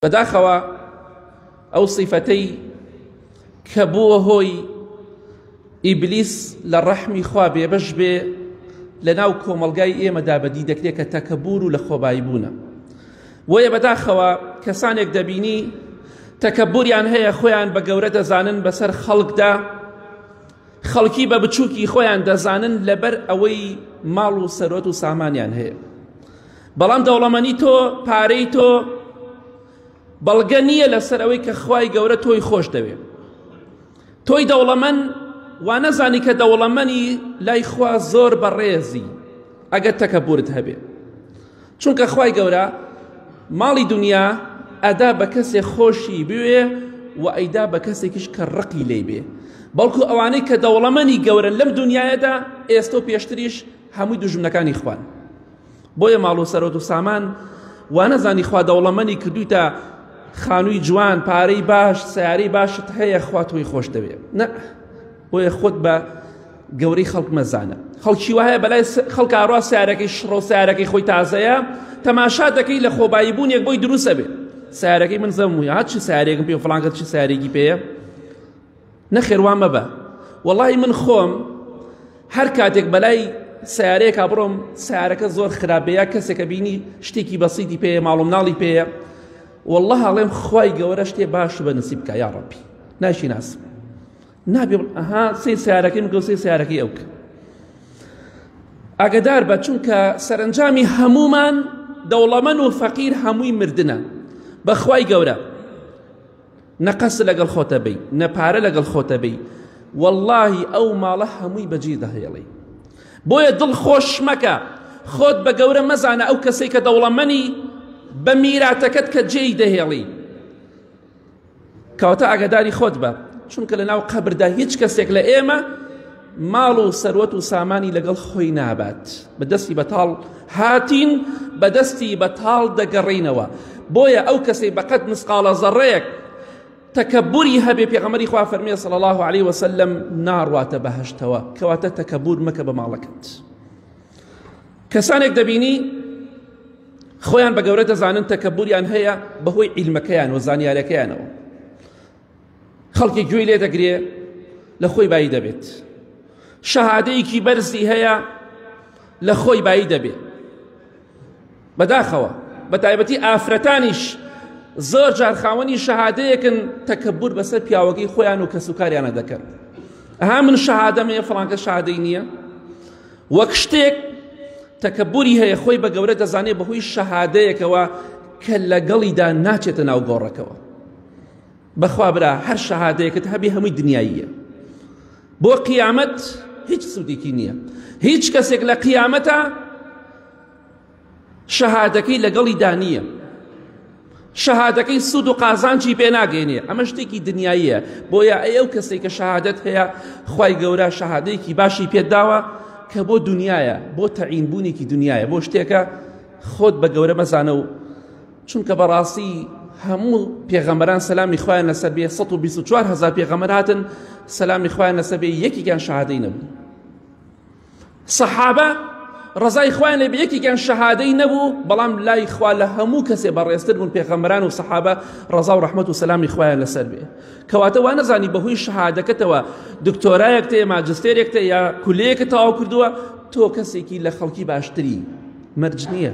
بەداخەوە ئەو سیفەتەی کە بووە هۆی ئیبلیس لە ڕەحمی خوا بێبەش بێ لە ناو کۆمەڵگای ئێمەدا بەدی دەکرێت کە تەکەبور و لە خۆبایی بوونە بۆیە بەداخەوە کەسانێک دەبینی تەکەبوریان هەیە خۆیان بە گەورە دەزانن بەسەر خەڵکدا خەڵکی بە بچووکی خۆیان دەزانن لەبەر ئەوەی ماڵ و سەرۆت و سامانیان هەیە بەڵام دەوڵەمەنی تۆ پارەی تۆ بەڵگە نییە لەسەر ئەوەی کە خوای گەورە تۆی خۆش دەوێ تۆی دەوڵەمەند وا نەزانی کە دەوڵەمەنی لای خوا زۆر بەڕێزی ئەگەر تەکەبورت هەبێ چونکە خوای گەورە ماڵی دنیا ئەدا بە کەسێ خۆشی بوێ و ئەیدا بە کەسێکیش کە ڕقی لێی بێ بەڵکو ئەوانەی کە دەوڵەمەنی گەورەن لەم دنیایەدا ئێستە و پێشتریش هەمووی دوژمنەکانی خوان بۆیە ماڵ و سەرۆت و سامان وانەزانی خوا دەوڵەمەنی کردوویتە خانووی جوان پارەی باش سیارەی باشت هەیە خوا تۆی خۆش دەوێ نە بۆیە خۆت بە گەورەی خەڵک مەزانە خەڵکی وایە بەلای خەڵک ئاڕوا سیارەکەی شڕۆ و سیارەکەی خۆی تازەیە تەماشا دەکەی لە خۆبایی بوونێک بۆی دروستە بێ سیارەکەی من زەم وە چ سیارێکم پێ فڵانکە چ سیارێکی پێیە نەخێر وا مەبە وەڵی من خۆم هەر کاتێک بەلای سیارەیەکا بڕۆم سیارەکە زۆر خراپە یا کەسێکە بینی شتێکی بەسیتی پێیە ماڵ و مناڵی پێیە والله ئەڵێم خوای گەورە شتێ باش بە نسیب بکە یا ڕەبی ناشی ناسم نابێ ئەها سێ سیارەکەی من سێ سیارەکەی ئەو کە ئاگدار بە چونکە سەرنجامی هەمومان دەوڵەمەن و فەقیر هەمووی مردنە بەخوای گەورە نە قەسر لەگەڵ خۆتە بی نە پارە لەگەڵ خۆتە بی واللهی ئەو ماڵە هەمووی بەجێ دەهێڵی بۆیە دڵ خۆش مەکە خۆت بە گەورە مەزانە ئەو کەسەی کە دەوڵەمەنی بە میراتەکەت کە جێی دەهێڵی کەواتە ئاگاداری خۆت بە چونکە لە ناو قەبردا هیچ کەسێک لە ئێمە ماڵ و سەروەت و سامانی لەگەڵ خۆی نابات بە دەستی بەتاڵ هاتین بە دەستی بەتاڵ دەگەڕینەوە بۆیە ئەو کەسەی بەقەد مسقاڵە زەڕەیەک تەکەبوری هەبێ پێغەمبەری خوا فەرمیە صلی الله علیه وسلم ناڕواتە بەهەشتەوە کەواتە تەکەبور مەکە بە ماڵەکەت کەسانێک دەبینی خۆیان بە گەورە دەزانن تەکەبوریان هەیە بەهۆی عیلمەکەیان و زانیارەکەیانەوە خەڵکی گوێی لێ دەگرێ لە خۆی بایی دەبێت شەهادەیەکی بەرزی هەیە لە خۆی بایی دەبێت بەداخەوە بە تایبەتی ئافرەتانیش زۆر جار خاوەنی شەهادەیەکن تەکەبور بەسەر پیاوەکەی خۆیان و کەسوکاریانە دەکەن ئەها من شەهادەم هەیە فڵانکە شەهادەی نییە وەک شتێک تەکەبوری هەیە خۆی بە گەورە دەزانێت بەهۆی شەهادەیەکەوە کە لەگەڵیدا ناچێتە ناو گۆڕەکەوە بەخوا برا هەر شەهادەیەکت هەبی هەمووی دنیاییە بۆ قیامەت هیچ سوودێکی نییە هیچ کەسێک لە قیامەتە شەهادەکەی لەگەڵیدا نییە شەهادەکەی سوود و قازانجی پێ ناگەێنێ ئەمە شتێکی دنیاییە بۆیە ئەی ئەو کەسێک کە شەهادەت هەیە خی گەورە شەهادەیەکی باشی پێداوە کە بۆ دنیاە بۆ تەعین بوونێکی دنیاە بۆ شتێکە خۆت بە گەورە مەزانە و چونکە بەڕاستی هەموو پێغەمبەران سەلامی خوایان لەسەر بێ 124 هزار پێغەمبەر هاتن سەلامی خوایان لەسەر بێ یەکێکیان شەهادەی نەبوو سەحابە ڕەزای خوایان لێ بێ یەکێکیان شەهادەی نەبوو بەڵام لای خوا لە هەموو کەسێ بەڕێزتر بوون پێغەمبەران و سەحابە ڕەزا و ڕەحمەت و سەلامی خوایان لەسەر بێ کەواتە وا نەزانی بەهۆی شەهادەکەتەوە دکتۆرایەک تێ ماجستێرێک تێ یا کولەیەکت تەواو کردووە تۆ کەسێکی لە خەڵکی باشتری مەرج نییە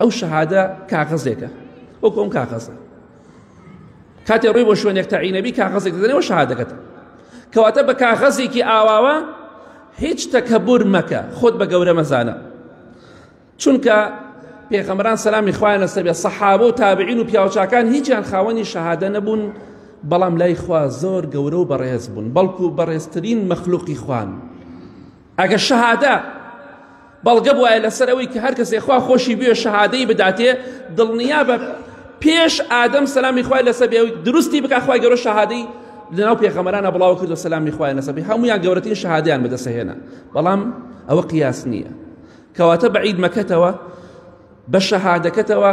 ئەو شەهادە کاغەزێکە وەکو ئەم کاغەزە کاتێ ڕووی بۆ شوێنێک تەعینەبی کاغەزێک دەدەنەوە شەهادەکەتە کەواتە بە کاغەزێکی ئاواوە هیچ تەکەبور مەکە خۆت بە گەورە مەزانە چونکە پێغەمبەران سەلامی خوایان لەسەر بێ سەحابە و تابعین و پیاوچاکان هیچیان خاوەنی شەهادە نەبوون بەڵام لای خوا زۆر گەورە و بەڕێز بوون بەڵکو بەڕێزترین مەخلوقی خوان ئەگەر شەهادە بەڵگە بوایە لەسەر ئەوەی کە هەر کەسێ خوا خۆشی بوێ شەهادەی بداتێ دڵنیا بە پێش ئادەم سەلامی خوای لەسەر بێ دروستی بکا خوای گەورە شەهادەی لەناو پێغەمبەرانە بڵاو کرد و سەلامی خوای لەسەر بێ هەموویان گەورەترین شەهادەیان بەدەستهێنا بەڵام ئەوە قیاس نییە کەواتە بەعید مەکەتەوە بە شەهادەکەتەوە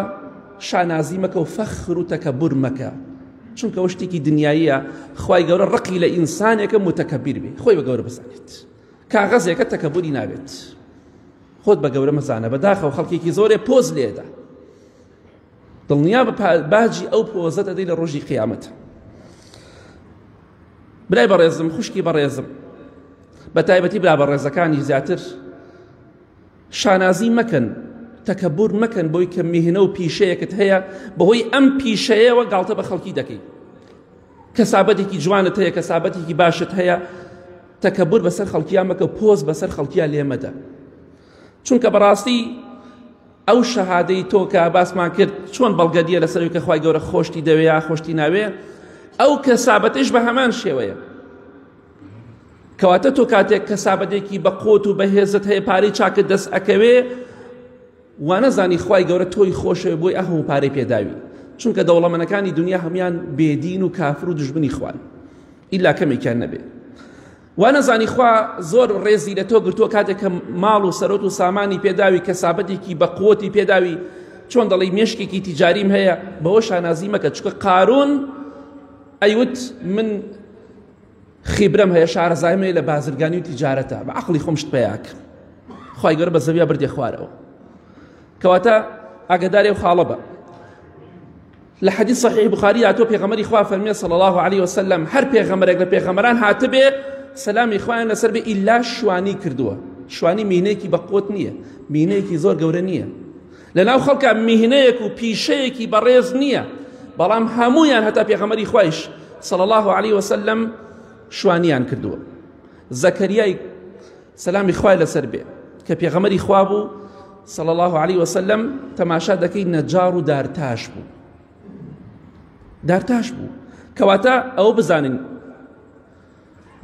شانازی مەکە و فەخر و تەکەبور مەکە چونکە ئەو شتێکی دنیاییە خوای گەورە ڕقی لە ئینسانێکە متەکەبیر بێ خۆی بە گەورە بزانێت کاغەزێکە تەکەبوری نابێت خۆت بە گەورە مەزانە بەداخەوە خەڵکێکی زۆرێ پۆز لێدا. دڵنیا بە باجی ئەو پۆزە دەدەی لە ڕۆژی قیامەت. برای بەڕێزم، خوشکی بەڕێزم، بە تایبەتی برا بەڕێزەکانی زیاتر شانازی مەکەن، تەکەبور مەکەن بۆی کە میهنە و پیشەیەکت هەیە، بەهۆی ئەم پیشەیەوە گاڵتە بە خەڵکی دەکەی. کەسابەتێکی جوانت هەیە، کەسابەتێکی باشت هەیە، تەکەبور بەسەر خەڵکیان مەکە، پۆز بەسەر خەڵکیان لێ مەدە. چونکە بەڕاستی ئەو شەهادەی تۆ کە باسمان کرد چۆن بەڵگە دیە لەسەر کە خوای گەورە خۆشتی دەوێ یا خۆشتی ناوێ، ئەو کەسابەتیش بە هەمان شێوەیە. کەواتە تۆ کاتێک کەسابەتێکی بە قوت و بەهێزت هەیە، پارەی چاکت دەست ئەکەوێ، وانەزانی خوای گەورە تۆی خۆشەوێ بۆی ئەه و پارەی پێداوی، چونکە دەوڵەمەنەکانی دنیا هەموان بێدین و کافر و دژمنی خوان، ئیلا کەمێکیان نەبێ. وانەزانی خوا زۆر ڕێزی لە تۆ گرتووە کاتێک کە ماڵ و سەرۆت و سامانی پێداوی، کەسابەتێکی بە قوتی پێداوی، چۆن دەڵێی مێشکێکی تیجاریم هەیە، بەوە شانازی مەکە، چونکە قارون ئەیوت من خیبرەم هەیە، شارەزایم هەیە لە بازرگانی و تیجارەتە، بە عەقڵی خۆم شت پەیاکەم. خوای گەورە بە زەویا بردیە خوارەوە. کەواتە ئاگاداری ئەو خاڵە بە. لە حەدیث صحیح بخاری هاتووە پێغەمبەری خوا فەرمیە صلی الله علیه وسلم هەر پێغەمبەرێک لە پێغەمبەران هاتبێ سەلامی خوایان لەسەر بێ ئیلا شوانی کردووە. شوانی مینەیەکی بەقوت نییە، مینەیەکی زۆر گەورە نییە، لەناو خەڵکە میهنەیەک و پیشەیەکی بەڕێز نییە، بەڵام هەمویان هەتا پێغەمبەری خوایش صلی الله علیه وسلم شوانیان کردووە. زەکەریای سەلامی خوای لەسەر بێ کە پێغەمبەری خوا بوو صلی الله علیه وسلم تەماشا دەکەی نەجار و دارتاش بوو، دارتاش بوو. کەواتە ئەوە بزانین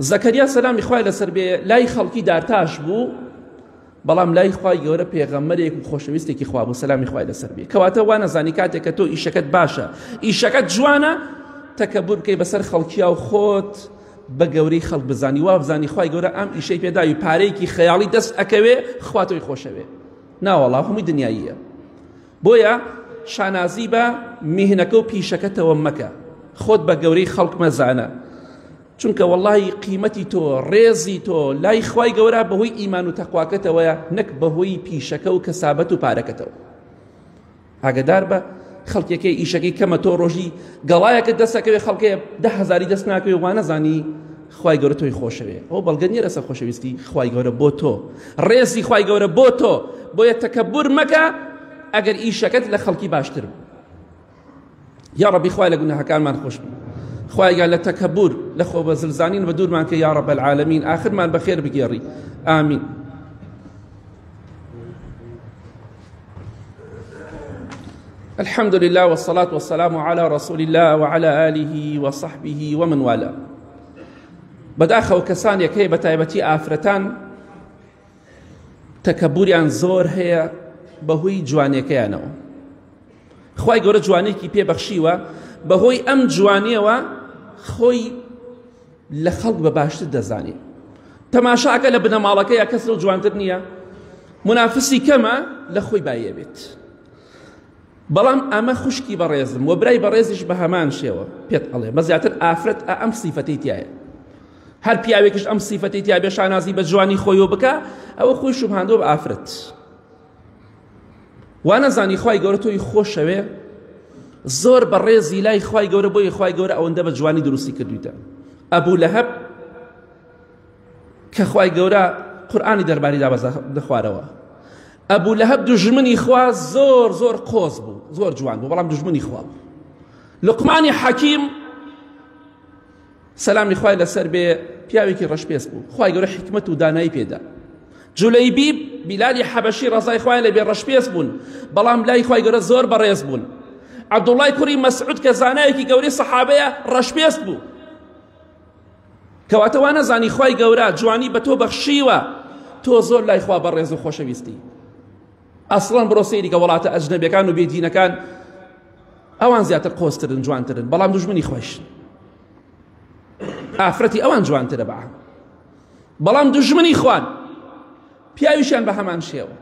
زەکەریا سەلامی خوای لەسەر بێ لای خەڵکی دارتاش بوو، بەڵام لای خوای گەورە پێغەمبەرێک و خۆشەویستێکی خوا بوو سەلامی خوای لەسەر بێ. کەواتە وا نەزانی کاتێک کە تۆ ئیشەکەت باشە، ئیشەکەت جوانە، تەکەبور بکەی بەسەر خەڵکیا و خۆت بە گەورەی خەڵک بزانی، وا بزانی خوای گەورە ئەم ئیشەی پێداوی پارەیەکی خەیاڵی دەست ئەکەوێ خوا تۆی خۆشەوێ. ناوەڵا هەمووی دنیاییە. بۆیە شانازی بە میهنەکە و پیشەکەتەوە مەکە، خۆت بە گەورەی خەڵک مەزانە، چونکە وەڵڵاهی قیمەتی تۆ، ڕێزی تۆ لای خوای گەورە بەهۆی ئیمان و تەقواکەتەوەیە، نەک بەهۆی پیشەکە و کەسابەت و پارەکەتەوە. ئاگدار بە خەڵکێکەی ئیشەکەی کەمە، تۆ ڕۆژی گەڵایەکە دەستەکەوێ خەڵکێ 10 هەزاری دەست ناکەوێ، وانەزانی خوای گەورە تۆی خۆشەوێ. ئەو بەڵگە نییە لەسەر خۆشەویستی خوای گەورە بۆ تۆ، ڕێزی خوای گەورە بۆ تۆ. بۆیە تەکەبور مەکە ئەگەر ئیشەکەت لە خەڵکی باشتر بوو. یا ڕەبی خوای لە گوناهەکانمان خۆش بوو، خوای گیان لە تەکەبور لە خۆ بە زلزانین بە دوورمان کە یا ڕەب العالمین، ئاخرمان بەخێر بگێڕی. ئامین. الحمد لله والصلاة والسلام على رسول الله وعلى آله وصحبه ومن والاه. بەداخەوە کەسانێک هەیە بە تایبەتی ئافرەتان تەکەبوریان زۆر هەیە بەهۆی جوانیەکەیانەوە. خوای گەورە جوانێکی پێبەخشیوە، بەهۆی ئەم جوانیەوە خۆی لە خەڵک بە باشتر دەزانێ. تەماشاکە لە بنەماڵەکەی کەس لەو جوانتر نییە، منافسی کەمە لە خۆی بایە بێت. بەڵام ئەمە خوشکی بەڕێزم و برای بەڕێزیش بە هەمان شێوە پێت ئەڵێ، بە زیاتر ئافرەت ئەم سیفەتەی تایە. هەر پیاوێکیش ئەم سیفەتەی تیا بێ شانازی بە جوانی خۆیەوە بکە، ئەوە خۆی شوبهاندووە بە ئافرەت. وانەزانی خوای گەورە تۆی خۆشەوێ، زۆر بەڕێزی لای خوای گەورە، بۆیە خوای گەورە ئەوەندە بە جوانی دروستی کردویتە. ئەبوو لەهەب کە خوای گەورە قورئانی دەرباری دابەزاندە ئەبوو لەهەب دوژمنی خوا زۆر زۆر قۆز بوو، زۆر جوان بوو، بەڵام دوژمنی خوا بوو. لوقمانی حەکیم سەلامی خوای لەسەر بێ پیاوێکی ڕەشپێست بوو، خوای گەورە حیکمەت و دانایی پێدا. جولەیبیب بیلالی حەبەشی ڕەزای خوای لەبێ ڕەشپێست بوون، بەڵام لای خوای گەورە زۆر بەڕێز بوون. عەبدوڵای کوڕی مەسعود کە زانایەکی گەورەی سەحابەیە ڕەشپێست بوو. کەواتە وا نەزانی خوای گەورە جوانی بە تۆ بەخشیوە، تۆ زۆر لای خوا بەڕێز و خۆشەویستی. ئەسڵەن بڕۆ سەیری کە وڵاتە ئەجنەبیەکان و بێدینەکان ئەوان زیاتر قۆزترن جوانترن، بەڵام دوژمنی خۆشن. ئافرەتی ئەوان جوانترە بە عام، بەڵام دوژمنی خوان، پیاویشیان بە هەمان شێوە.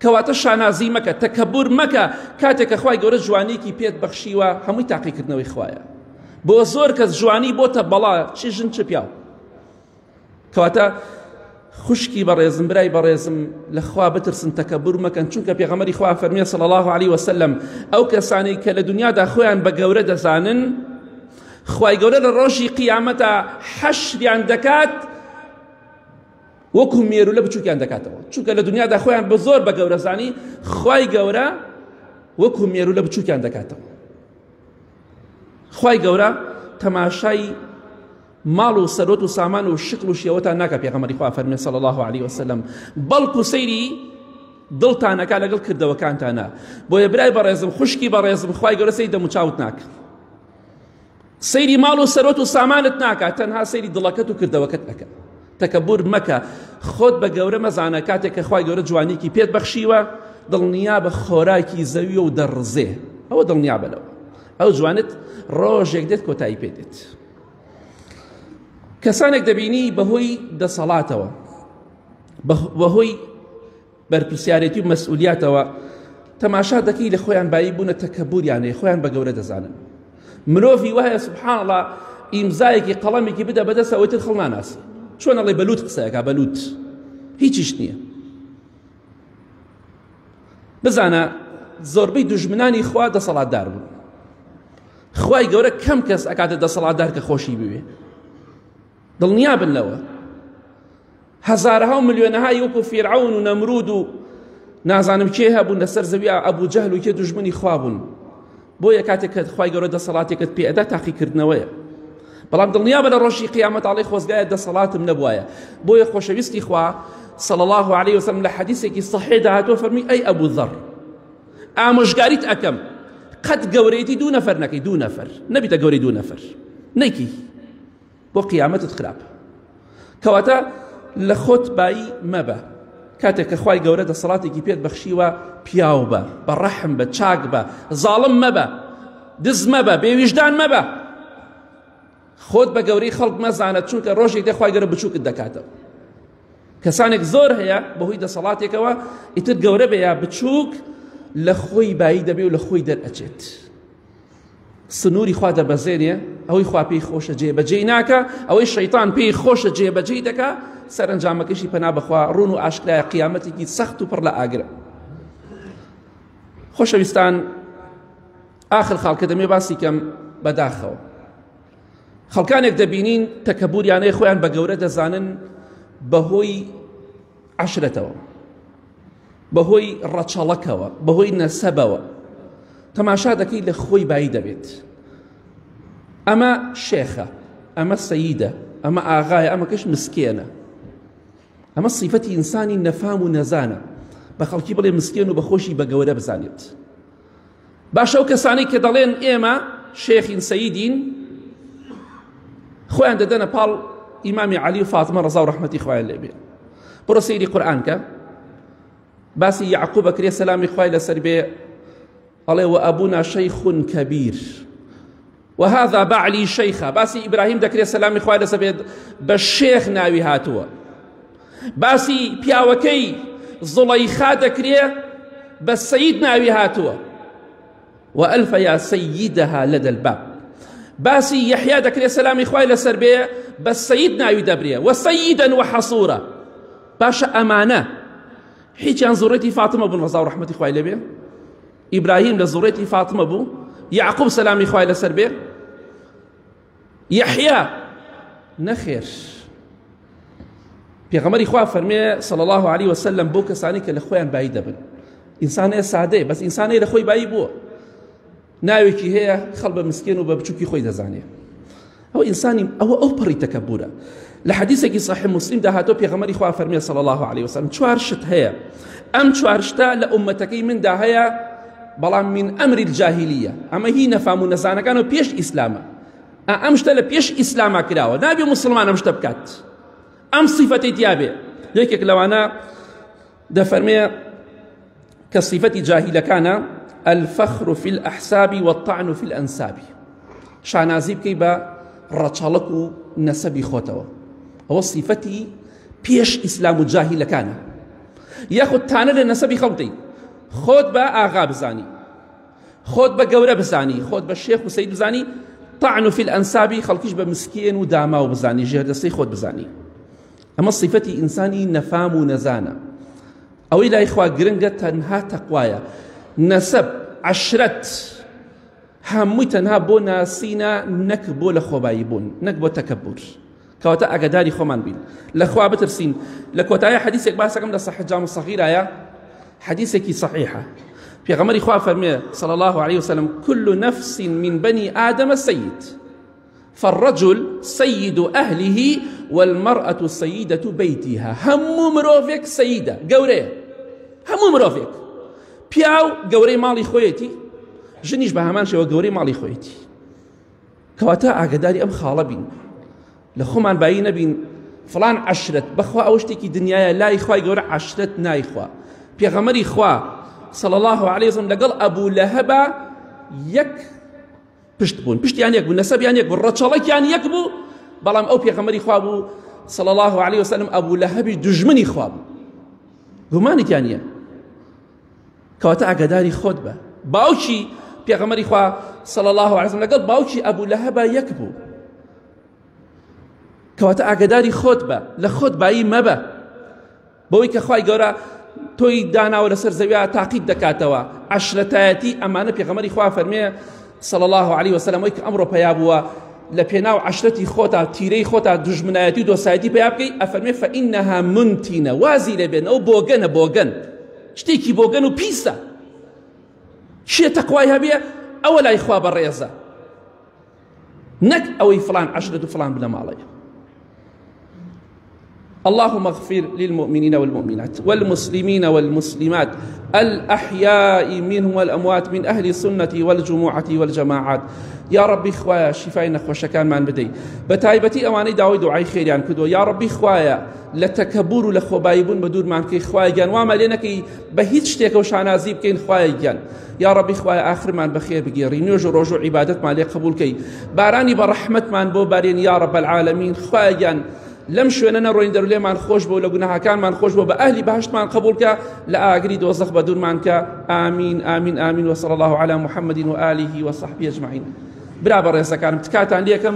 کەواتە شانازی مەکە، تەکەبور مەکە، کاتێک کە خوای گەورە جوانیەکی پێت بەخشیوە هەمووی تاقیکردنەوەی خوایە. بۆ زۆر کەس جوانی بۆتە بەڵا، چ ژن چ پیاو. کەواتە خوشکی بەڕێزم برای بەڕێزم لە خوا بترسن تەکەبور مەکەن چونکە پێغەمبەری خوا فەرمیە صلی الله علیه وسلم ئەو کەسانەی کە لە دنیادا خۆیان بە گەورە دەزانن خوای گەورە لە ڕۆژی قیامەتا حەشریان دەکات وەکو مێرولە بچووکیان دەکاتەوە چونکە لە دنیادا خۆیان بە زۆر بە گەورە زانی خوای گەورە وەکو مێرولە بچووکیان دەکاتەوە خوای گەورە تەماشای ماڵ و سەرۆت و سامان و شکل و شێوەتان ناکە پێغەمبەری خوا فەرمی صلی الله علیه وسلم بەڵکو سەیری دڵتانەکە لەگەڵ کردەوەکانتانە بۆیە برای بەڕێزم خوشکی بەڕێزم خوای گەورە سەیری دەموچاوت ناکە سەیری ماڵ و سەرۆت و سامانت ناکات تەنها سەیری دڵەکەت و کردەوەکەت ئەکە تەکەبور مەکە خۆت بە گەورە مەزانە کاتێک کە خوای گەورە جوانیکی پێت بەخشیوە دڵنیا بە خۆراکی زەویە و دەڕزێ ئەوە دڵنیا بەلەوە ئەو جوانت ڕۆژێک دێت کۆتایی پێ دێت کەسانێک دەبینی بەهۆی دەسەڵاتەوە بەهۆی بەرپرسیارێتی و مەسئولیاتەوە تەماشا دەکەی لە خۆیان بایی بوونە تەکەبوریانەیە خۆیان بە گەورە دەزانن مرۆڤی وایە سبحان الله ئیمزایەکی قەڵەمێکی بدە بەدەست ئەوەی تر خەڵ ناناسی چۆن ئەڵێ بەلوت قسەیەکە بەلوت هیچیش نییە بزانە زۆربەی دوژمنانی خوا دەسەڵاتدار بوون خوای گەورە کەم کەس ئەکاتە دەسەڵاتدار کە خۆشی بوێ دڵنیا بن لەوە هەزارەها و ملیۆنەهای وەکو فیرعەون و نەمرود و نازانم کێ هەبوون لەسەر زەویا ئەبوو جەهل و کێ دوژمنی خوا بوون بۆیە کاتێک کە خوای گەورە دەسەڵاتێکت پێ ئەدا تاقیکردنەوەیە بەڵام دڵنیا بە لە ڕۆژی قیامەت ئاڵێ خۆزگایە دەسەڵاتم نەبوایە بۆیە خۆشەویستی خوا صلى الله عليه وسلم لە حەدیثێکی صحیحدا هاتووە فەرمی ئەی ئەبوو ذەڕ ئامۆژگاریت ئەکەم قەت گەورەیەتی دوو نەفەر نەکەی دوو نەفەر نەبیتە گەورەی دوو نەفەر نەیکی بۆ قیامەتت خراپە کەواتە لە خۆت بایی مەبە کاتێک کە خوای گەورە دەسەڵاتێکی پێت بەخشیوە پیاو بە بە ڕەحم بە چاک بە زاڵم مەبە دز مەبە بێویژدان مەبە خۆت بە گەورەی خەڵک مەزانە چونکە ڕۆژێک دێ خوای گەورە بچووکت دەکاتەوە کەسانێک زۆر هەیە بەهۆی دەسەڵاتێکەوە ئیتر گەورە بێ یا بچووک لە خۆی بایی دەبێ و لە خۆی دەرئەچێت سنووری خوا دەبەزێنێ ئەوەی خوا پێی خۆشە جێبەجێی ناکە ئەوەی شەیتان پێی خۆشە جێبەجێی دەکا سەرەنجامەکەشی پەنا بەخوا ڕوون و ئاشکرایە قیامەتێکی سەخت و پڕ لە ئاگرە خۆشەویستان ئاخر خاڵ کە دەمێ باسی کەم بەداخەوە خەڵکانێک دەبینین تەکەبوریانەی خۆیان بە گەورە دەزانن بەهۆی عەشرەتەوە بەهۆی ڕەچەڵەکەوە بەهۆی نەسەبەوە تەماشا دەکەی لە خۆی بایی دەبێت ئەمە شێخە ئەمە سەیدە ئەمە ئاغایە ئەمە کەش مسکێنە ئەمە سیفەتی ئینسانی نەفام و نەزانە بە خەڵکی بڵێ مسکێن و بەخۆشی بە گەورە بزانێت باشە ئەو کەسانەی کە دەڵێن ئێمە شێخین سەیدین خۆیان دەدەنە پاڵ ئیمامی عەلی و فاتمە ڕەزا و ڕەحمەتی خوایان لێبێ بڕۆ سەیری قورئان کە باسی یعقوب ئەکرێ سەلامی خوای لەسەر بێ ئەڵێ وأبونا شيخ كبير وهذا بعلی شیخە باسی ئیبراهیم دەکرێت سەلامی خوای لەسەر بێت بە شێخ ناوی هاتووە باسی پیاوەکەی زوڵەیخا دەکرێ بە سەید ناوی هاتووە وألف يا سيدها لدى الباب باسی یحیی دەکرێت سەلامی خوای لەسەر بێ بە سەید ناوی دەبرێ وسەیدا وحەسورا باشە ئەمانە هیچیان زوڕێتی فاتمە بوون ڕەزا و ڕەحمەتی خوای لێبێ ئیبراهیم لە زوڕێتی فاتمە بوو یعقوب سەلامی خوای لەسەر بێ یەحیا نەخێر پێغەمبەری خوا فەرمێ صلی الله علیه وسلم بۆ کەسانی کە لە خۆیان بایی دەبن ئینسانەیە سادەیە بەس ئینسانەیە لە خۆی بایی بووە ناوێکی هەیە خەڵ بە مسکێن و بە بچووکی خۆی دەزانێ ئەو ئینسانی ئەوە ئەو پەڕی تەکەبورە لە حەدیثێکی صحیح مسلم دا هاتۆ پێغەمبەری خوا فەرمی صلی الله علیه وسلم چوار شت هەیە ئەم چوار شتە لە ئومەتەکەی مندا هەیە بەڵام من ئەمری الجاهلیە ئەمە هی نەفام و نەزانەکان و پێش ئیسلامە ئەم شتە لە پێش ئیسلاما کراوە نابێ مسلمان ئەم شتە بکات ئەم صفەتەی تیابێ یەکێک لەوانە دەفەرمێ کە سیفەتی جاهیلەکانە الفخر في الأحساب والطعن في الأنساب شانازی بکەی بە ڕەچەڵک و نەسەبی خۆتەوە ئەوە سیفەتی پێش ئیسلام و جاهیلەکانە یاخود تانە لە نەسەبی خەڵک خۆت بە ئاغا بزانی خۆت بە گەورە بزانی خۆت بە شێخ و سەید بزانی طعن في الأنساب خەڵکیش بە مسکین و داماو بزانی ژێردەستەی خۆت بزانی. ئەمە سیفەتی ئینسانی نەفام و نەزانە ئەوەی لای خوا گرنگە تەنها تەقوایە نەسەب عەشرەت هەمووی تەنها بۆ ناسینە نەک بۆ لە خۆبایی بوون نەک بۆ تەکەبور کەواتە ئاگاداری خۆمان بین لە خوا بترسین لە کۆتایی حەدیسێک باسەکەم لە صحیح جامع صغیرایە حەدیسێکی صحیحە پێغەمبەری خوا فەرمێ صلی الله عليه وسلم كل نفس من بني آدم سيد فالرجل سيد أهله والمرأة سيدة بيتها هەموو مرۆڤێک سەیدە گەورەیە هەموو مرۆڤێک پیاو گەورەی ماڵی خۆیەتی ژنیش بە هەمان شێوە گەورەی ماڵی خۆیەتی کەواتە ئاگداری ئەم خاڵە بین لە خۆمان بایی نەبین فلان عشرەت بەخوا ئەو شتێکی دنیاە لای خوای گەورە عشرەت نایخوا پێغەمەری خوا صلى الله عليه وسلم لەگەڵ ئەبوو لەهەبا یەک پشت بوون پشتیان یەک بوو نەسەبیان یەک بوو ڕەچەڵەکیان یەک بوو بەڵام ئەو پێغەمبەری خوا بوو صلی الله علیه وسلم ئەبوو لەهەبی دوژمنی خوا بوو گومانی تیا نییە کەواتە ئاگاداری خۆت بە باوکی پێغەمبەری خوا صلی الله علیه وسلم لەگەڵ باوکی ئەبوو لەهەبا یەک بوو کەواتە ئاگاداری خۆت بە لە خۆت بایی مەبە بەوەی کە خوای گەورە تۆی داناوە لەسەر زەویا تاقیت دەکاتەوە عەشرەتایەتی ئەمانە پێغەمبەری خوا فەرمێ صلی الله علیه وسلم وەی کە ئەمڕۆ پەیا بووە لە پێناو عەشرەتی خۆتا تیرەی خۆتا دوژمنایەتی و دۆسایەتی پەیا بکەی ئەفەرمێ فإنها منتینە وازی لێ بێن ئەو بۆگەنە بۆگەن شتێکی بۆگەن و پیسە کێ تەقوای هەبێ ئەوە لای خوا بەڕێزە نەک ئەوەی فلان عەشرەت و فلان بنەماڵەیە اللهم اغفر للمؤمنين والمؤمنات والمسلمين والمسلمات الأحياء منهم والأموات من أهل السنة والجموعة والجماعات یا ربی خوایە شیفای نەخۆشەکانمان بدەی بە تایبەتی ئەوانەی داوای دوعای خێریان کردووە یا ربی خوایە لە تەکەبور و لە خۆبایی بوون بە دوورمان بکەی خوایە گیان وامان لێ نەکەی بە هیچ شتێکەوە شانازی بکەین خوایە گیان یا ڕەبی خوایە ئاخرمان بەخێر بگێڕی نوێژ و ڕۆژ و عیبادەتمان لێ قبول کەی بارانی بە ڕەحمەتمان بۆ بارێن یا ڕەب العالمین خوایە گیان لەم شوێنە نەڕۆین دەر لێمان خۆش بۆ لە گوناهەکانمان خۆش بۆ بە ئەهلی بەهەشتمان قبول کە لە ئاگری دۆزەخ بە دوورمان کە ئامین ئامین ئامین وصلی الله علی محمد و آله و صحبه اجمعین برا بەڕێزەکانم تکاتان لێکەم.